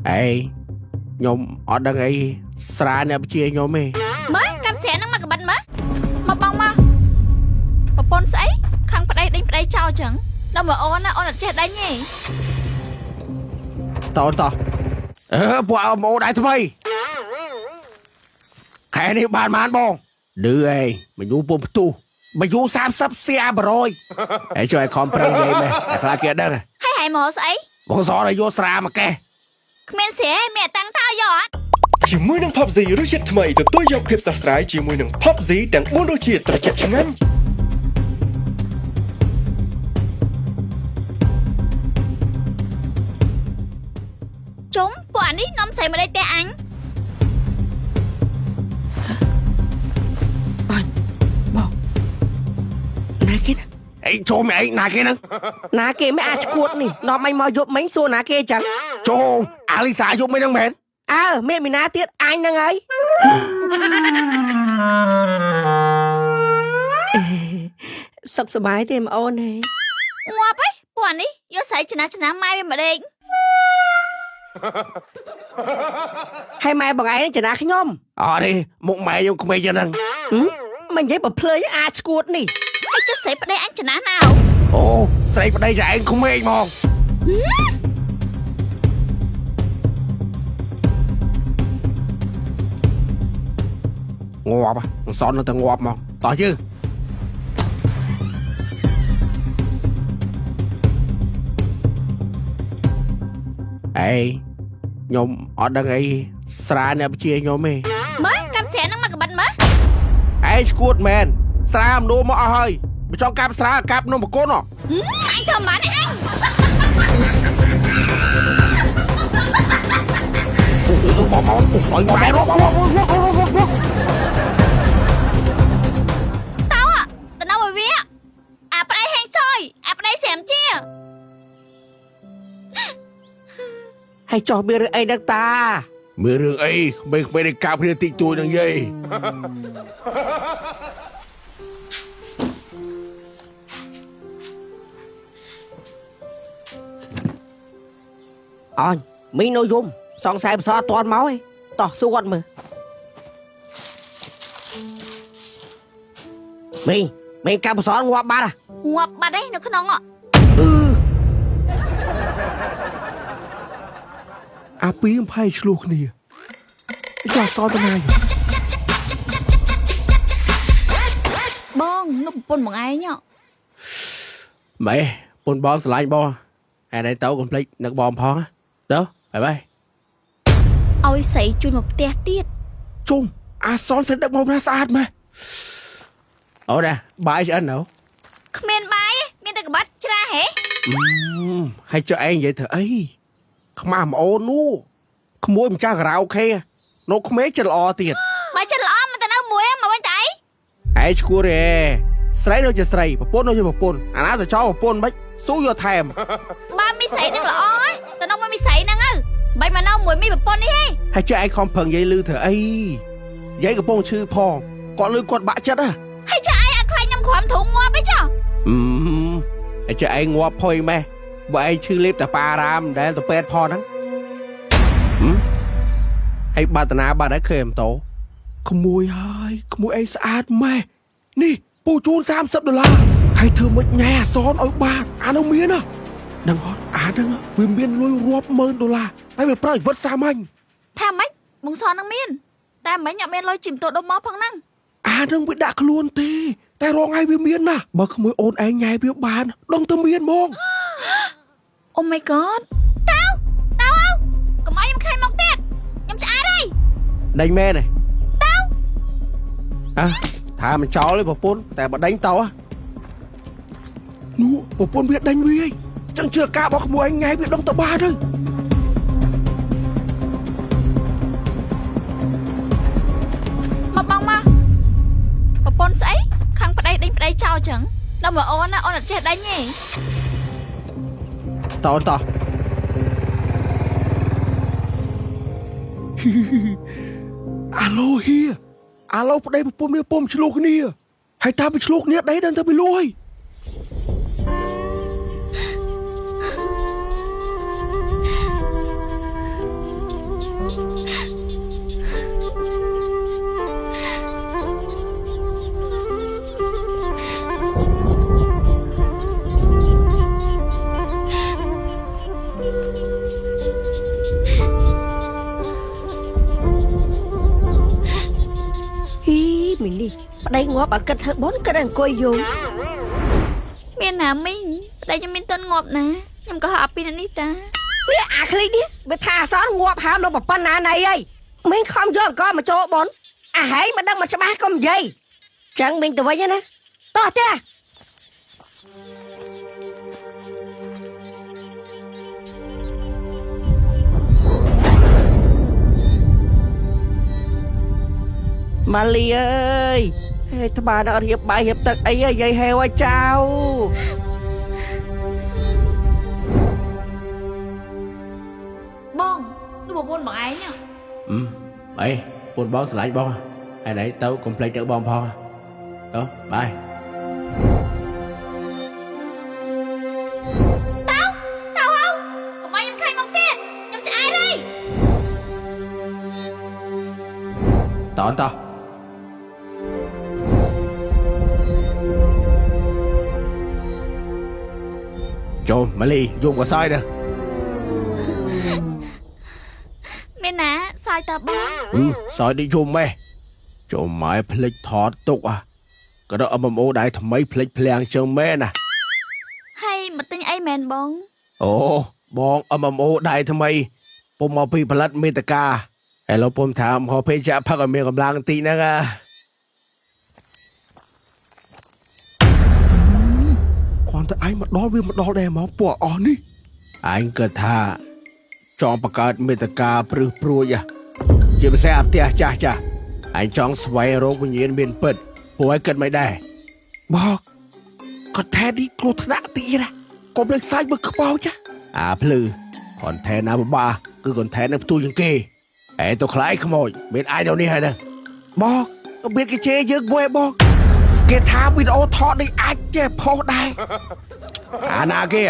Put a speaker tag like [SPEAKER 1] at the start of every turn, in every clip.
[SPEAKER 1] អេខ្ញុំអត់ដឹងអីស្រាអ្នកជាខ្ញុំទេ
[SPEAKER 2] មើលកាប់ស្រានឹងមកកបិតមើលមកបងមកប្រពន្ធស្អីខាងប្តីដេញប្តីចោលចឹងដល់មកអូនណាអូនអត់ចេះដេញទេ
[SPEAKER 1] តោតោអឺពួកអោម៉ូដៃថ្មីខែនេះបានបានបងឌឺឯងមកយូរពុំផ្ទុះមកយូរ30សៀ100ហើយជួយឲ្យខំប្រឹងនិយាយមែនតែខ្លាចគេដឹង
[SPEAKER 2] ហើយហើយមកស្អី
[SPEAKER 1] បងសឲ្យយកស្រាមកកេះ
[SPEAKER 2] គ្មានស្រាមានតាំងតើយកអត់
[SPEAKER 3] ជាមួយនឹង PUBG រសជាតិថ្មីទទួលយកភាពស្រស់ស្រាយជាមួយនឹង PUBG ទាំង4រសជាតិត្រជាក់ឆ្ងាញ់
[SPEAKER 2] ជុំពួកអានេះនាំស្រីមកដេកផ្ទះអញ
[SPEAKER 4] អញបងណាគេណា
[SPEAKER 1] អីចូលមកអីណាគេហ្នឹង
[SPEAKER 4] ណាគេមិនអាចឈួតនេះនាំអញមកយប់មិញសួរណាគេចឹង
[SPEAKER 1] ចូលអាលីសាយប់មិញហ្នឹងមែន
[SPEAKER 4] អើមានមីណាទៀតអញហ្នឹងហើយសុខសប្បាយទេប្អូនហេ
[SPEAKER 2] ងាប់ហីពួកអានេះយកស្រីចំណាស់ចំណាស់ម៉ែវាមកដេក
[SPEAKER 4] ហើយម៉ែបងឯងចំណាស់ខ្ញុំ
[SPEAKER 1] អត់ទេមុខម៉ែខ្ញុំក្មេងចឹងហ្នឹង
[SPEAKER 4] មិននិយាយបើភ្លើយអាចឈួតនេះ
[SPEAKER 2] ហើយចុះស្រីប្តីអញចំណាស់ណា
[SPEAKER 1] អូស្រីប្តីចាឯងក្មេងហ្មងងាប់អសននៅតែងាប់មកតោះយើងអេខ្ញុំអត់ដឹងអីស្រាអ្នកជាខ្ញុំទេ
[SPEAKER 2] មើលកាប់ស្រានឹងមកកបិតមើល
[SPEAKER 1] អេឈួតមែនស្រាមនុមកអស់ហើយបើចង់កាប់ស្រាកាប់នំបកូនអ
[SPEAKER 2] ញធ្វើម៉ានអញ
[SPEAKER 1] បងមកអុយបែរបង
[SPEAKER 2] តោទៅនៅវាអាប្តីហេងសយអាប្តីស្រាមជា
[SPEAKER 4] ហើយចោះមានរឿងអីដឹងតា
[SPEAKER 1] មានរឿងអីក្មេងៗនេះកាប់គ្នាតិចតួចនឹងយាយ
[SPEAKER 4] អញមីងនៅយំសង្ស័យបសអត់ទាន់មកឯងតោះសួរគាត់មើលមីងមីងកាប់បសងាប់បាត់
[SPEAKER 2] ងាប់បាត់ឯងនៅក្នុងអ
[SPEAKER 1] ឺអាពីមផៃឆ្លោះគ្នាចាសតណាយ
[SPEAKER 2] បងនោះប្រពន្ធបងឯង
[SPEAKER 1] ម៉ែប្រពន្ធបងស្រឡាញ់បងហើយទៅកុំភ្លេចនឹកបងផងទៅបាយបាយ
[SPEAKER 2] ឲ្យស្រីជូនមកផ្ទះទៀត
[SPEAKER 1] ជុំអាសនស្រីដឹកមកណាស្អាតម៉េះអូនណាបាយឆ្អិននៅ
[SPEAKER 2] គ្មានបាយមានតែក្បាត់ច្រាហេ
[SPEAKER 1] ហើយចុះឯងនិយាយធ្វើអីខ្មាស់ប្អូននោះក្មួយម្ចាស់ការ៉ាអូខេនៅក្មេងចិត្តល្អទៀត
[SPEAKER 2] បើចិត្តល្អមិនទៅនៅមួយមកវិញតែអី
[SPEAKER 1] ឯងឈួតទេស្រីដូចជាស្រីប្រពន្ធដូចជាប្រពន្ធអាណាទៅចោលប្រពន្ធមិនស៊ូយកថែម
[SPEAKER 2] បើមីស្រីនឹងល្អទៅនៅមួយមីស្រីហ្នឹងទៅបីមកនៅមួយមីប្រពន្ធនេះហី
[SPEAKER 1] ហើយចេះឯងខំប្រឹងយាយលឺធ្វើអីយាយកំពុងឈឺផងគាត់លឺគាត់បាក់ចិត្តហ៎
[SPEAKER 2] ហើយចេះឯងអត់ខ្លាចខ្ញុំគ្រាំធុងងាប់អីចុះ
[SPEAKER 1] ហើយចេះឯងងាប់ផុយម៉េះបើឯងឈឺលេបតែប៉ារ៉ាមមិនដែលទៅពេទ្យផងហ្នឹងហើយបាតនាបាត់ហើយឃើញម៉ូតូក្មួយហើយក្មួយឯងស្អាតម៉េះនេះពូជូន30ដុល្លារហើយធ្វើមិនញ៉ែអាសនឲ្យបានអានោះមានណាដឹងអត់អាហ្នឹងវាមានលុយរាប់ម៉ឺនដុល្លារតែវាប្រើជីវិតសាមញ្ញ
[SPEAKER 2] ថាម៉េចបងសននឹងមានតែមិញអត់មានលុយជិះម៉ូតូដុំមកផងហ្នឹង
[SPEAKER 1] អាហ្នឹងវាដាក់ខ្លួនទេតែរងឯងវាមានណាបើក្មួយអូនឯងញ៉ែវាបានដឹងតែមានហ្មង
[SPEAKER 2] Oh my god តើតើកុំឲ្យខ្ញុំខែមកទៀតខ្ញុំឆ្អែតហើយ
[SPEAKER 1] ដេញមែនទេ
[SPEAKER 2] តើ
[SPEAKER 1] អ่ะថាមិនចោលទេប្រពន្ធតែបើដេញតោនោះប្រពន្ធវាដេញវាឯងចឹងជឿការបស់ក្មួយឯងញ៉ែវាដឹងទៅបានទៅ
[SPEAKER 2] មកបងមកប្រពន្ធស្អីខាងប្តីដេញប្តីចោលចឹងដល់មកអូនណាអូនអត់ចេះដេញទេ
[SPEAKER 1] តោតោអាឡូហៀអាឡូប្តីប្រពន្ធវាពុំឆ្លោះគ្នាហើយតាមវាឆ្លោះគ្នាដីដឹងទៅវាលួយ
[SPEAKER 4] ងាប់អត់គិតធ្វើបុណ្យគិតអង្គុយយំ
[SPEAKER 2] មានណាមីងប្តីខ្ញុំមានតន់ងាប់ណាខ្ញុំក៏ហត់អពីនេះតា
[SPEAKER 4] វាអាឃ្លីនេះវាថាអសនងាប់ហើមនៅប៉ុណ្ណាណៃអីមីងខំយកអង្គមកចូលបុណ្យអាហែងមិនដឹងមកច្បាស់កុំនិយាយចឹងមីងទៅវិញណាតោះផ្ទះ
[SPEAKER 1] ម៉ាលីអើយហេថ្មដល់រៀបបាយរៀបទឹកអីយាយហេវឲ្យចៅ
[SPEAKER 2] បងនោះប្រពន្ធបងឯង
[SPEAKER 1] អីពូនបងស្រឡាញ់បងឯណៃទៅកុំភ្លេចទៅបងផងទៅបាយ
[SPEAKER 2] ទៅទៅហៅកុំឲ្យខ្ញុំឃើញមកទៀតខ្ញុំឆ្អែតហើយ
[SPEAKER 1] តតោះចូលម៉ាលីយំក៏សើចដែរ
[SPEAKER 2] មានណាសើចតបង
[SPEAKER 1] អឺសើចដូចយំម៉េះចូលម៉ែភ្លេចថតទុកអាក៏ដល់ MMO ដែរថ្មីភ្លេចភ្លាំងចឹងមែនណា
[SPEAKER 2] ហើយមកទិញអីមែនបង
[SPEAKER 1] អូបង MMO ដែរថ្មីពុំមកពីផលិតមេតកាឥឡូវពុំថាមកភេជ្ជៈផឹកឲ្យមានកម្លាំងបន្តិចហ្នឹងអាគ្រាន់តែឯងមកដល់វាមកដល់ដែរហ្មងពួកអស់នេះអញគិតថាចង់បង្កើតមេតកាព្រឹសព្រួយជាពិសេសអាផ្ទះចាស់ចាស់អញចង់ស្វែងរកវិញ្ញាណមានពិតពួកឯងគិតមិនដែរបងគាត់ថែនេះគ្រោះថ្នាក់ទៀតណាកុំលេងសើចមើលខ្មោចអាភ្លឺខនថែណាបបាគឺខនថែនឹងផ្ទុយជាងគេឯងទៅខ្លាយខ្មោចមានអាយនៅនេះហើយណាបងមានគេជេរយើងមួយបងគេថាវីដេអូថតនេះអាចចេះផុសដែរអាណាគេ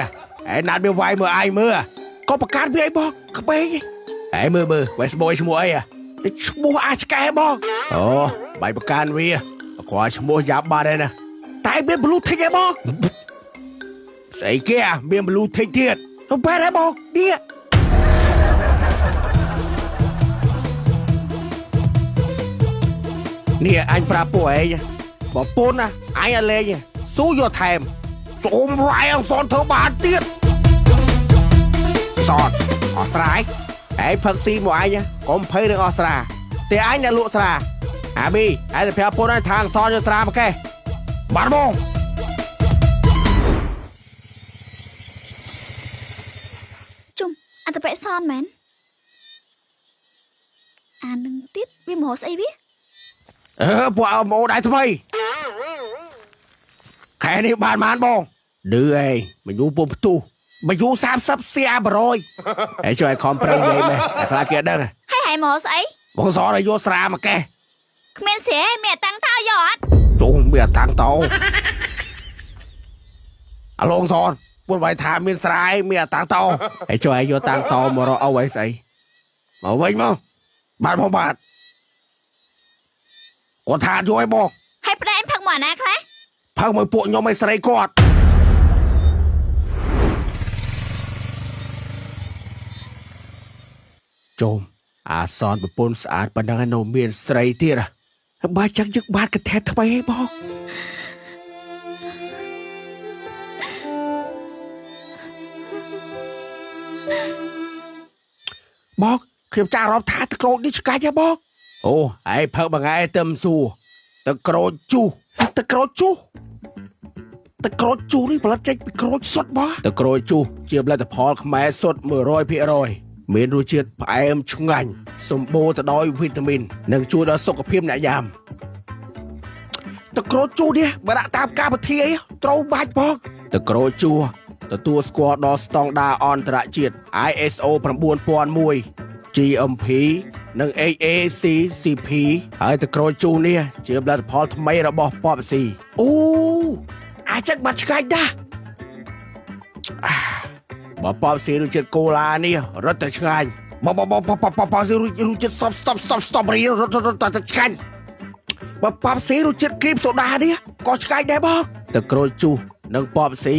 [SPEAKER 1] ឯណាត់វាវាយមើលអាយមើលក៏ប្រកាសវាអីបងក្មេងឯងមើលមើល Facebook ឈ្មោះអីឈ្មោះអាឆ្កែបងអូបាយប្រកាសវាគ្រាន់ឈ្មោះយ៉ាប់បាត់ហើយណាតែមាន blue tick ឯងបងស្អីគេមាន blue tick ទៀតទៅបែរឯងបងនេះនេះអញប្រាប់ពួកឯងបើពូនណាអញអត់លេងស៊ូយកថែមជុំរ៉ៃអងសនធ្វើបានទៀតសនអស់ស្រាយឯងផឹកស៊ីមកអញកុំភ័យនឹងអស់ស្រាតែអញអ្នកលក់ស្រាអាប៊ីឯងទៅប្រាប់ពូនឲ្យថាងសនយកស្រាមកកេះបាទបង
[SPEAKER 2] ជុំអន្តបិសនមែនអានឹងទៀតវាមកស្អីវា
[SPEAKER 1] អឺពួកអមអូដែរថ្មីខែនេះបានបានបងឌឺឯងមកយូរពុំផ្ទុះមកយូរ30សៀ100ឯងជួយឲ្យខំប្រឹងនិយាយម៉េះតែខ្លាចគេដឹង
[SPEAKER 2] ហើយហើយមកស្អី
[SPEAKER 1] បងសឲ្យយកស្រាមកកេះ
[SPEAKER 2] គ្មានស្រាមានតាំងតោយកអត់
[SPEAKER 1] ជុំមានតាំងតោអាឡងសនពួកវាយថាមានស្រាមានតាំងតោឯងជួយឲ្យយកតាំងតោមករកអីស្អីមកវិញមកបាទបងបាទគាត់ថាយកឲ្យបង
[SPEAKER 2] ហើយប្តីឯងផឹកមកអាណាខ្លះ
[SPEAKER 1] ផឹកមួយពួកខ្ញុំឲ្យស្រីគាត់ជុំអាសនប្រពន្ធស្អាតប៉ុណ្ណឹងឯនៅមានស្រីទៀតបើចឹងយើងបានកថែថ្មីឯងបងបងខ្ញុំចាស់អារម្មណ៍ថាទឹកក្រូចនេះឆ្កាច់ហ៎បងអូឯងផឹកមួយថ្ងៃទៅមិនសួរទឹកក្រូចជុះទឹកក្រូចជុះទឹកក្រូចជុះនេះផលិតចេញពីក្រូចសុទ្ធបងទឹកក្រូចជុះជាផលិតផលខ្មែរសុទ្ធ100%មានរសជាតិផ្អែមឆ្ងាញ់សម្បូរទៅដោយវីតាមីននិងជួយដល់សុខភាពអ្នកញ៉ាំទឹកក្រូចជុះនេះបើដាក់តាមកម្មវិធីអីត្រូវបាច់បងទឹកក្រូចជុះទទួលស្គាល់ដល់ស្តង់ដារអន្តរជាតិ ISO 9001 GMP និង HACCP ហើយទឹកក្រូចជូរនេះជាផលិតផលថ្មីរបស់ប៉បស៊ីអូអាចចឹងបាត់ឆ្ងាញ់ណាស់បើប៉បស៊ីរសជាតិកូឡានេះរត់តែឆ្ងាញ់បើបើប៉បស៊ីរសជាតិស្តបស្តបស្តបស្តបរីរត់តែឆ្ងាញ់បើប៉បស៊ីរសជាតិគ្រីមសូដានេះក៏ឆ្ងាញ់ដែរបងទឹកក្រូចជូរនិងប៉បស៊ី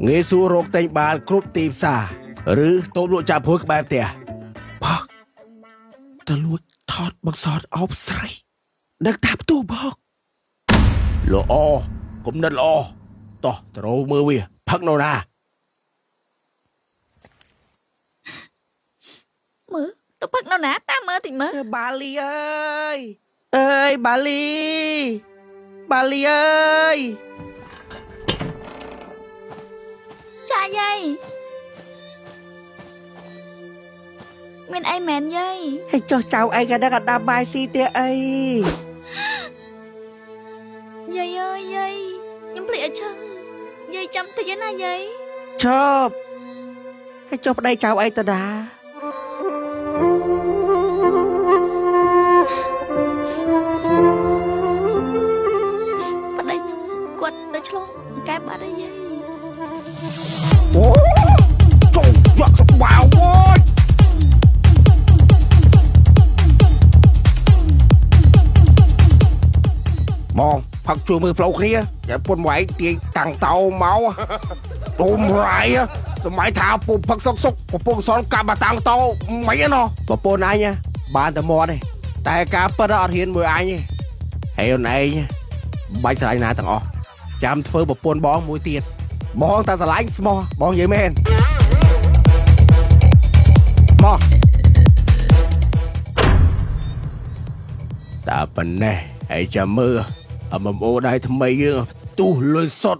[SPEAKER 1] ងាយស្រួលរកទិញបានគ្រប់ទីផ្សារឬតូបលក់ចាប់ព្រួយក្បែរផ្ទះបងទៅលួចថតបង្សតអោបស្រីដឹកតាផ្ទុះបង ល្អគំនិតល្អតោះទៅរកមើលវាផឹកនៅណា
[SPEAKER 2] មើលទៅផឹកនៅណាតាមមើលតិចមើល
[SPEAKER 4] បាលីអើយអើយបាលីបាលីអើយ
[SPEAKER 2] ចាយាយមានអីមែនយាយ
[SPEAKER 4] ហើយចុះចៅឯងក៏ដឹងអត់ដាបាយស៊ីទៀតអី
[SPEAKER 2] យាយអើយយាយខ្ញុំភ្លេចឲ្យឆឹងយាយចាំតិចណាយាយ
[SPEAKER 4] ឈប់ហើយចុះប្តីចៅអីទៅដា
[SPEAKER 2] ប្តីខ្ញុំគាត់ទៅឆ្លងកែបាត់ហើយយាយ
[SPEAKER 1] អូចូលយកក្បាលអូយបងផឹកជួយមើលផ្លូវគ្នាគេពុនមកឯងទាញតាំងតោមកទុំរៃសម័យថាពុំផឹកសុកសុកពពងសនកាប់តាំងតោមិនឯណោះប្រពន្ធអញបានតែមាត់ទេតែការពិតអត់ហ៊ានមួយអញទេហើយអូនឯងបាច់ស្រឡាញ់ណាទាំងអស់ចាំធ្វើប្រពន្ធបងមួយទៀតបងតែស្រឡាញ់ស្មោះបងនិយាយមែនមកតាប៉ុណ្ណេះហើយចាំមើលMMO ដៃថ្មីយើងទុះលុយសុត